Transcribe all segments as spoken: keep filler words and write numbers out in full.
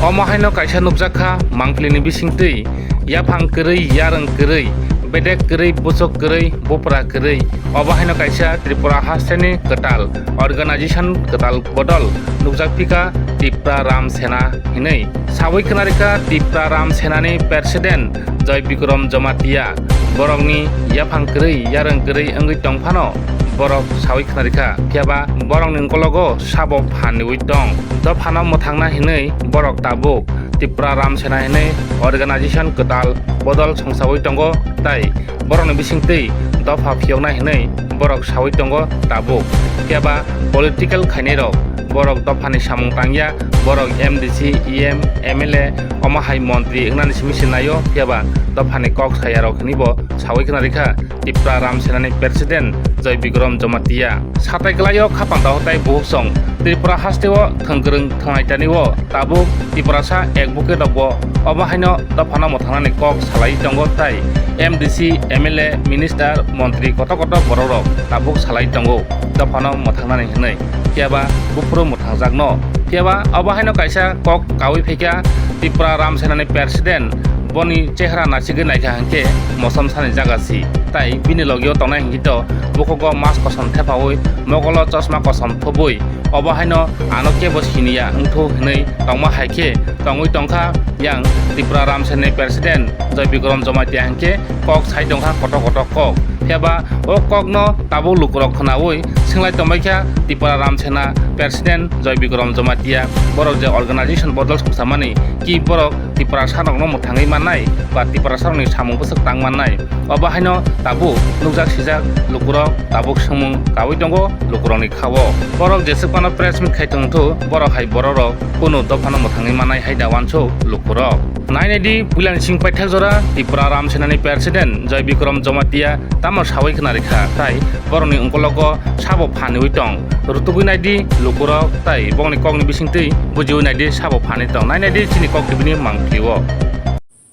Omo haino kaisa nukjak kha mangpili ni bisingtwi yaphang kwrwi, yarwng kwrwi, bedek kwrwi, buchuk kwrwi, bupra kwrwi. Obo haino kaisa Tripura hasteni kwtal organization, kwtal bodol nukjak phika Tipra Ram Sena hinwi. Sawi khwnarikha Tipra Ram Senani president Joy Bikram Jamatia. Borokni yaphang kwrwi, yarwng kwrwi wngwi tongphano borok sawi khwnarikha, phiyaba borokni ukologo sabo phan niwi tong. Dophano mwthangna hinwi borok tabuk Tipra Ram Sena hinwi organization kwtal bodol songsawi tongo, tai borokni bisingtwi dopha phiyokna hinwi borok sawi tongo tabuk. Phiyaba political khainairok borok dophani samung tangya, borok M D C, E M, M L A, omo hai montri wngnani simi se naio, phiyaba dophani kok sayarok hinwi bo sawi khwnarikha Tipra Ram Senani president Joy Bikram Jamatia. Satai kwlaio khapang dahotai buhuksong Tripura hasteo thwngkwrwng thwngnaitani o tabuk Tiprasa advocate rokbo obo haino dophano mwthangnani kok salai tongo tai M D C, M L A, minister, montri kotor kotor borokrok tabuk salai tongo dophano mwthangnani hinwi. Phiyaba buphuru mwthangjakno. Phiyaba obo haino kaisa kok kawi phaikha Tipra Ram Senani president, boni chehra nasigwi naikha hinkhe mosom sani jaga si. Tai bini logio tongnai hinkhe to bukhugo mask kosom thepaui, mokolo chosma kosom thubui, obo haino ano kebo siniya wngthu hinwi tongma hai khe tongwi tongkha yang Tipra Ram Senani president Joy Bikram Jamatia hinkhe kok sai tongkha kotok kotok kok. Phiyaba o kokno tabuk lukurok khwnaui swinglai tongbaikha Tipra Ram Sena president Joy Bikram Jamatia, borok je organization bodol songsamani ki borok Tiprasa rokno mwthangwi mannai ba Tiprasa rokni samung bwswk tang mannai. Obo haino tabuk nukjak sijak lukurok tabuk swngmung kawi tongo lukurokni khao. Borok jeswk phano press meet khai tongthu, borok hai bororok kunu dophano mwthangwi mannai hai da uansuk lukurok. Nainai di, puilani sing paithak jora Tipra Ram Senani president Joy Bikram Jamatia tamo sawi khwnarikha, tai borokni ungkologo sabo phaniwi tong. Rutugwi naidi lukurok tai bongni kokni bisingtwi bujiwi naidi sabo phani tong. Nainai di chini kok tibini mangpilio.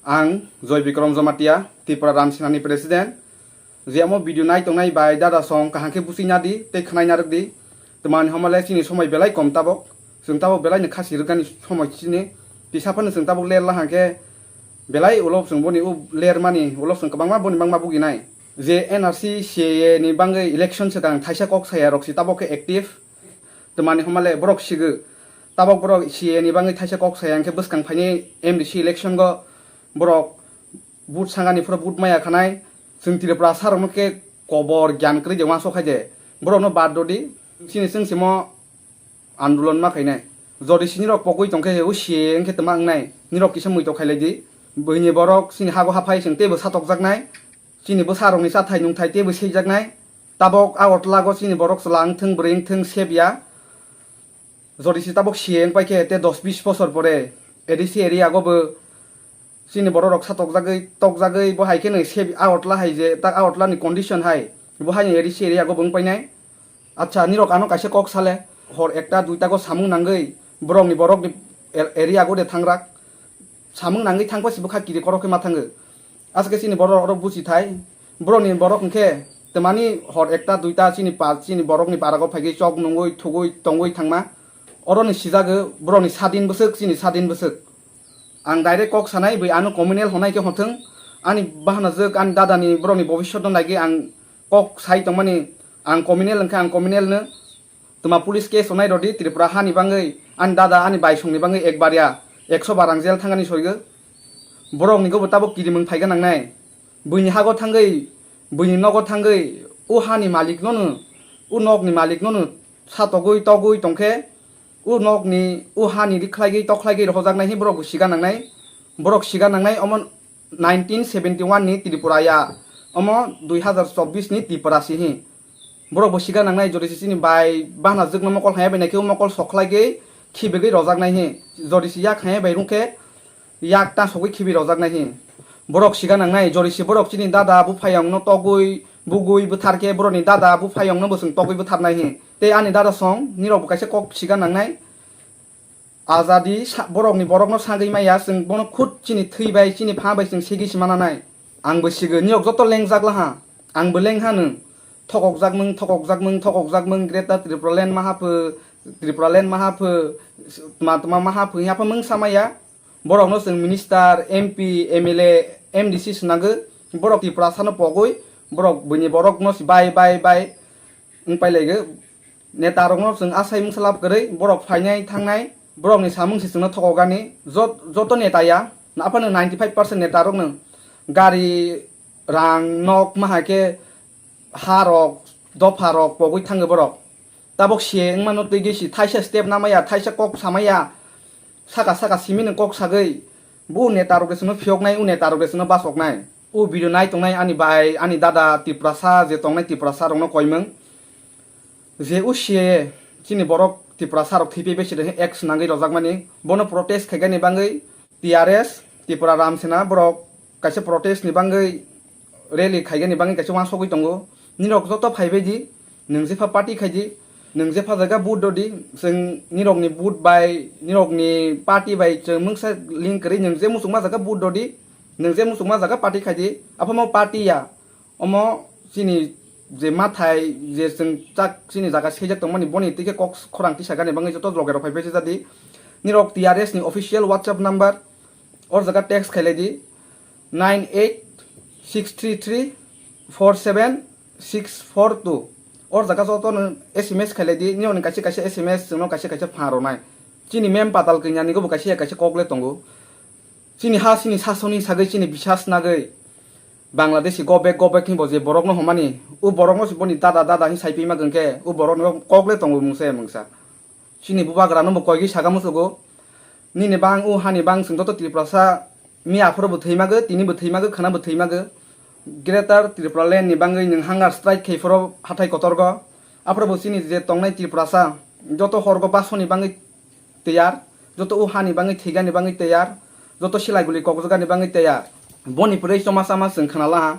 Ang Joy Bikram Jamatia, Tipra Ram Senani president. Je amo video nai tongnai bai dada song kaham khe busi nadi tei khwnai narwk di. Twmani homa le chini somoi belai kom tabok. Chwng tabok belai ni khasi rwkani somoi chini. Tisa phano chwng tabok ler la hang khe belai ulo chwng boni u ler mani ulo chwng kwbangma boni bangma buginai. Je N R C C A A ni bangwi election swkang thaisa kok saya rok si tabok khe active. Twmani homa le borok sigw. Tabok borok C A A ni bangwi thaisa kok saya hwnkhe bwskang phainai M D C election go borok vote sangani phuru vote maya khanai. Chwng Tripura sarokno khe kobor gyan kwrwi de uansuk hai de. Borokno bad rwdi. Chini chwng simo andolon ma khainai. Jodi sinirok pogwi tongkhe o C A A wngkhe twma wngnai. Nirok kisa muitok khailai di. Buini borok chini hago haphai chwng teibo satokjaknai. Chini bwsarokni chathai nungthai teibo seijaknai. Tabok Agartala go chini borok chwla wngthwng bwrwi wngthwng sebya. Jodi si tabok C A A wngpai khe tei dos bis bosor pore A D C area go bo chini borok rok satokjagwi tokjagwi bo hai kheno se Agartala hai je tak Agartala ni condition hai bo hai ni A D C area go bo wngpai nai. Acha nirok ano kaisa kok sale hor ekta duita go samung nangwi borok ni borok ni area go de thangrak samung nangwi thangpa si bwkha kiri korok khe ma thango. Aske chini borok oro buchi thai. Borok ni borok hwnkhe twmani hor ekta duita chini pa, chini borok ni para go phaigwi chok nungwi thugwi tongwi thangma. Oro ni sijago borok ni sadin bwswk, chini sadin bwswk. Ang direct kok sanai bwi ano communal honai khe hothwng. Ani bahana jwk ani dada ni borok ni bobiswt no naigwi ang kok sai tongmani ang communal hwnkhe ang communal no. Twma police case rwnai rwdi Tripura hani bangwi, ani dada, ani baisongni bangwi ekbar ya ekso bar ang jail thangani soigo. Borokni gobo tabuk kirimwng phaiga nangnai. Buini hago thangwi, buini nogo thangwi, o hani malik nono, o nokni malik nono satogwi togwi tongkhe, o nokni, o hani rikhlaigwi tokhlaigwi rohojaknai hi borok bo siga nangnai. Borok siga nangnai omo nineteen seventy one ni Tripura ya, omo dui hazar chobbish ni Tripura si hi. Borok bo siga nangnai jodi si chini bai bana jwkno mokol haya bai naikhe o mokol sokhlaigwi khibigwi rojaknai hi. Jodi si yak haya bai rungkhe yak ta sogwi khibi rojaknai hi. Borok siga nangnai jodi si borok chini dada buphayongno togwi bugwi bwtharkhe borokni dada buphayongno bo chwng togwi bwtharnai hi. Tei ani dada song nirok bo kaisa kok siga nangnai. Ajadi sa-, borokni borokno sagwi maya, chwng bono khud chini thwi bai, chini pha bai chwng segwi se mananai. Ang bo sigo, niyok joto lengjak laha. Ang bo lengha nwng. Thokokjak mung, thokokjak mung, thokokjak mung, Greater Tripura Land maha pho, Tripura land maha pho, tma tma maha pho, yapha mungsa maya. Borokno chwng minister, M P, M L A, M D C swnagwi, borok Tiprasano pogwi, borok buini borokno si bai, bai, bai wng pailaigo. Netarokno chwng asai mungsa lab kwrwi, borok phainai thangnai, borokni samung si chwngno thokogani, jot-, joto neta ya, aphano ninety five percent netarokno gari, rang, nok, ma hai khe harok, dopharok pogwi thango borok. Tabok se wngmano twi gwi si thaisa step namaya, thaisa kok samaya, saka saka simi nwng kok sagwi, bo netarok de chwngno phiyoknai, o netarok de chwngno bachoknai. O video nai tongnai ani bai, ani dada Tiprasa je tongnai Tiprasa rokno koimwng. Je o C A A chini borok Tiprasa rok thwipai bai side X nangwi rojakmani, bono protest khaigani bangwi T R S, Tripura Ram Sena borok kaisa protest ni bangwi rally khaigani bangwi kaisa uansugwi tongo. Nirok joto phaibai di, nwng jepha party khai di, nwng jepha jaga vote dodi, chwng nirokni vote bai, nirokni party bai chwng mungsa link kwrwi, nwng je muchungma jaga vote dodi, nwng je muchungma jaga party khai di, aphamo party ya. Omo chini je mathai je chwng chak chini jaga sejak tongmani boni tike kok khorang tisagani bangwi joto loge rok phaibai jadi. Nirok T R S ni official WhatsApp number or jaga text khailai di nine eight six three three four seven six four two. Or jaga joto no S M S khailai di, nirok ni kaisa kaisa S M S chwngno kaisa kaisa phan rwnai. Chini mem patal kanya ni gobo kaisa kaisa kok le tongo. Chini ha, chini sasoni sagwi, chini bisas nagwi Bangladeshi go back, go back hinwi bo je borokno hwnmani, o borokno se boni dada, dada hinwi sai pima gwn khe, o borokno kok le tongo mungsa ya mungsa. Chini bubagra no bo koigwi saga musugo, nini bang, o hani bang, chwng joto Tiprasa, mi aphuru bo thwi magwi, tini bo thwi magwi, khwna bo thwi magwi. Greater Tripura Land ni bangwi nwng hunger strike khai phuru hathai kotorgo, aphuru bo chini je tongnai Tiprasa, joto horgo basoni bangwi tiyar, joto o hani bangwi thwigani bangwi tiyar, joto silai guli kokjagani bangwi tiyar. Boni pwrwi choma chama chwng khwnala ha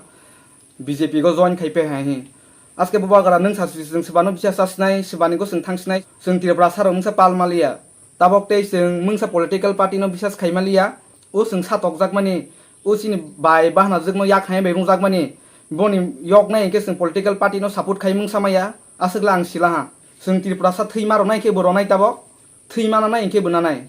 B J P go join khai pe hai hi. Aske bubagra nwng sa chwng swbano bisas chasnai, swbani go chwng thangsinai, chwng Tripura sarok nwngsa pal maliya. Tabok tei chwng mungsa political party no bisas khai maliya. O chwng satokjakmani, o chini bai bahanajwkno yak hai bai rungjakmani, boni yoknai hinkhe chwng political party no support khai mungsa maya, aswkla ang silaha. Chwng Tripura sa thwi maro nai khe bo ronai tabok. Thwi mana nai hinkhe bo nanai.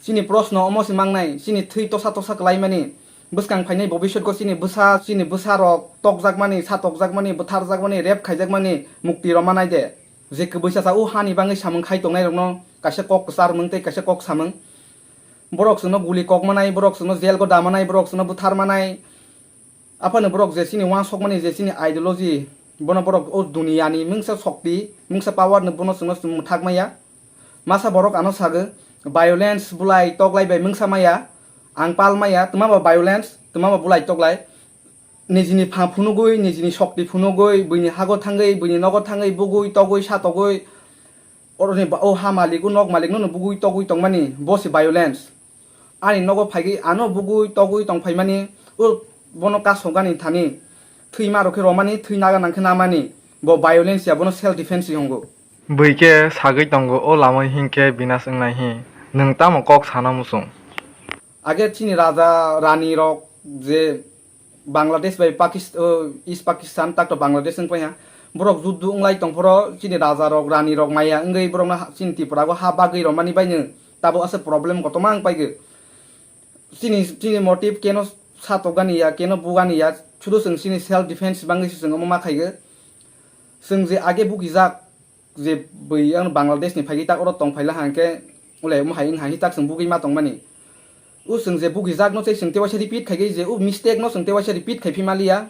Chini proshno omo se mangnai, chini thwi tosa tosa kwlaimani, bwskang phainai bobiswtgo chini bwsa, chini bwsarok tokjakmani, satokjakmani, bwtharjakmani, rape khaijakmani mukti rwmanai de. Je kwbwi chasa o hani bangwi samung khai tongnairokno kaisa kok kwcharmung tei kaisa kok samung. Borok chwngno guli kokmanai, borok chwngno jelgo damanai, borok chwngno bwtharmanai. Aphano borok je chini uansukmani, je chini ideology, bono borok o duniyani mungsa shokti, mungsa power no bono chwngno chwng mwthak maya. Masa borok ano sago, violence bulai toklai bai mungsa maya, ang pal maya, twma bo violence, twma bo bulai toklai. Nijini pha phunugwi, nijini shokti phunugwi, buini hago thangwi, buini nogo thangwi, bugwi, togwi, satogwi, oroni ba-, o ha malik, o nok malik no bugwi, togwi tongmani, bo se violence. Ani nogo phaigwi ano bugwi togwi tongphaimani, o bono kasogani thani thwima rokhe romani, thwi naga nangkhe namani, bo violence ya, bono self defense se hongo. Bwikhe sagwi tongo o lama hinkhe binas wngnai hi, nwng tamo kok sana muchung? Age chini raja rani rok je Bangladesh bai Pakist-, o, East Pakistan, takto Bangladesh wng paiha. Borok juddu wnglai tongphoro chini raja rok, rani rok maya wngwi borokno ha-, chini Tripura o ha bagwi romani baino tabuk aswk problem kotorma wng paigwi. Chini, chini motive keno satokgani ya, keno bugani ya, sudu chwng chini self defense bangwi se chwng omo ma khaigwi. Chwng je age bugijak, je bwi ang Bangladesh ni phaigwi tak oro tong phaila hangkhe ulai omo hai wng hai tak chwng bugwi ma tongmani. O chwng je bugijakno tei chwng tei waisa repeat khaigwi je o mistake no chwng tei waisa repeat khai phi maliya.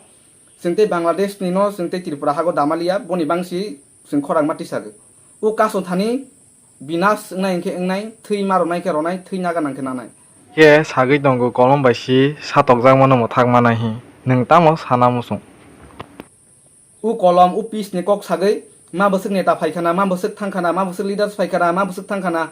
Chwng tei Bangladesh ni no chwng tei Tripura hago damaliya, boni bangsi chwng khorang ma tisagwi. O kaso thani binas wngnai hinkhe wngnai, thwi ma ronai khe ronai, thwi naga nang khe nanai. Khe sagwi tongo kolom bai si satokjakmano mwthak manai hi, nwng tamo sana muchung? O kolom, o peace ni kok sagwi, ma bwswk neta phaikhana, ma bwswk thangkhana, ma bwswk leaders phaikhana, ma bwswk thangkhana,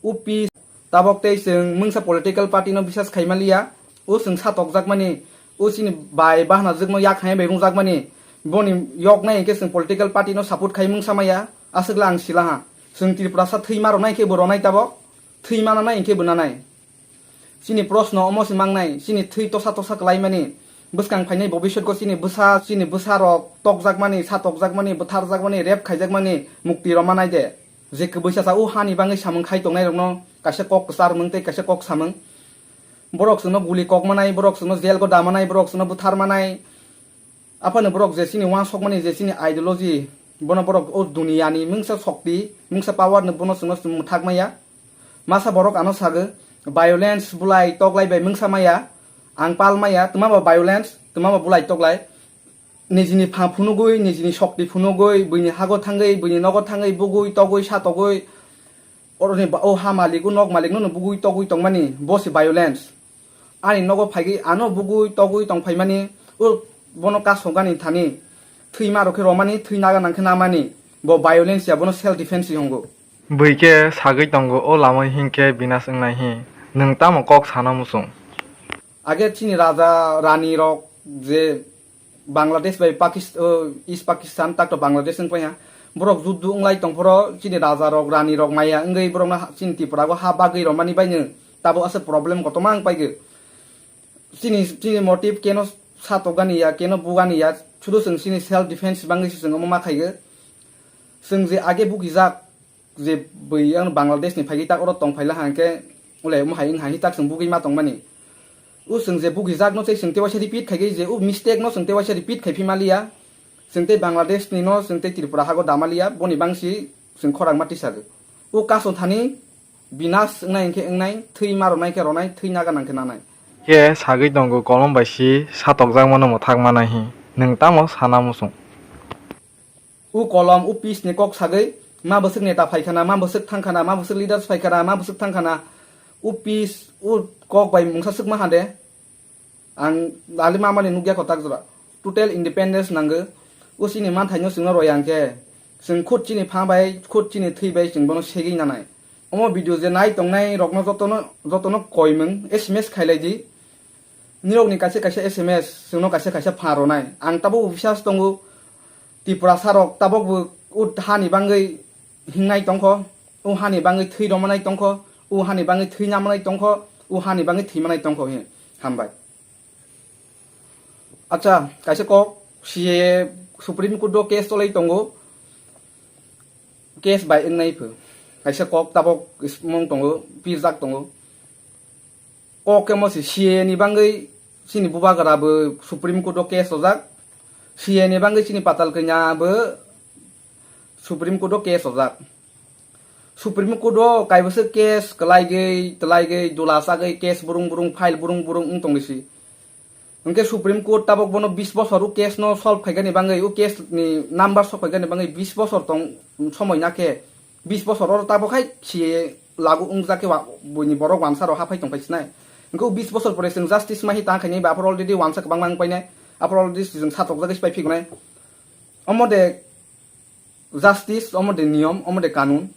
o peace. Tabok tei chwng mungsa political party no bisas khaimaliya, o chwng satokjakmani, o chini bai bahanajwkno yak hai bai rungjakmani, boni yoknai hinkhe chwng political party no support khai mungsa maya, aswkla ang silaha. Chwng Tripura sa thwi ma ronai khe bo ronai tabok, thwi mana nai hinkhe bo nanai. Chini proshno omo se mangnai, chini thwi tosa tosa kwlaimani, bwskang phainai bobiswtgo chini bwsa, chini bwsarok tokjakmani, satokjakmani, bwtharjakmani, rape khaijakmani mukti rwmanai de. Je kwbwi sasa o hani bangwi samung khai tongnairokno kaisa kok kwcharmung tei kaisa kok samung. Borok chwngno guli kok manai, borok chwngno jail go da manai, borok chwngno buthar manai. Aphano borok je chini uansukmani, je chini ideology, bono borok o duniyani mungsa shokti, mungsa power no bono chwngno chwng mwthak maya. Masa borok ano sagwi, violence bulai toklai bai mungsa maya, ang pal maya, twma bo violence, twma bo bulai toklai. Nijini pha phunugwi, nijini shokti phunugwi, buini hago thangwi, buini nogo thangwi, bugwi, togwi, satogwi, oroni ba-, o ha malik, o nok malik no bugwi, togwi tongmani, bo se violence. Ani nogo phaigwi ano bugwi togwi tong phaimani, o bono kasongani thani, thwima rok khe romani, thwi naga nang khe namani, bo violence ya, bono self defense se hongo. Bui khe sagwi tongo, o lama hinkhe binas wngnai hi, nwng tamo kok sana muchung? Age chini raja rani rok je Bangladesh bai Pakist-, o, East Pakistan, tak to Bangladesh wng paiha. Borok juddu wnglai tongphoro chini raja rok, rani rok maya wngwi borokno ha-, chini Tripura o ha bagwi romani baino tabuk aswk problem kotorma wng paigwi. Chini, chini motive keno satokgani ya, keno bugani ya, sudu chwng chini self defense bangwi se chwng omo ma khaigwi. Chwng je age bugijak, je bui ang Bangladesh ni phaigwi tak oro tong phaila hangkhe ulai omo hai wng hai tak chwng bugwi ma tongmani. O chwng je bugijak no tei chwng tei waisa repeat khaigwi je o mistake no chwng tei waisa repeat khai phi maliya. Chwng tei Bangladesh ni no chwng tei Tripura hago damaliya, boni bangsi chwng khorang ma tisagwi. O kaso thani binas wngnai hwnkhe wngnai, thwi ma ronai khe ronai, thwi naga nang khe nanai. Khe sagwi tongo kolom bai si satokjakmano mwthak manai hi. Nwng tamo sana muchung? O kolom, o peace ni kok sagwi, ma bwswk neta phaikhana, ma bwswk thangkhana, ma bwswk leaders phaikhana, ma bwswk thangkhana, o peace, o kok bai mungsa swkma hande. Ang ali mamani nukya kotak jora. Total independence nango. O chini manthaino chwngno roya hwnkhe, chwng khud chini pha bai, khud chini thwi bai chwng bono segwi nanai. Omo video je nai tongnai rokno jotono, jotono koimung S M S khailai di. Nirokni kaisa kaisa S M S chwngno kaisa kaisa pha ronai. Ang tabuk bo bisas tongo, Tiprasa rok tabuk bo o hani bangwi hingnai tongkho, o hani bangwi thwi romanai tongkho, o hani bangwi thwi namanai tongkho, o hani bangwi thwi manai tongkho hi. Hambai. Acha, kaisa kok, C A A Supreme Court o case cholai tongo. Case bai wngnai pho. Kaisa kok tabok mung tongo, pirjak tongo. Kok khe mo si C A A ni bangwi chini bubagra bo Supreme Court o case ojak. C A A ni bangwi chini Patal Kanya bo Supreme Court o case ojak. Supreme Court o kaibwswk case kwlaigwi, twlaigwi, dula sagwi case burung burung, file burung burung wng tongwi si. Hwnkhe Supreme Court tabok bono bis bosor o case no solve khaigani bangwi, o case ni number sok khaigani bangwi bis bosor tong somoi na khe, bis bosor oro tabok hai si lagu wngjak khe wa-, buini borok wansa rok haphai tongphai sinai. Hwnkhe o bis bosor pore chwng justice ma hi ta khainai ba aphuru already wansa kwbangma wngpainai, aphuru already chwng satokjagwi se pai phigonai. Omo de justice, omo de niyom, omo de kanun.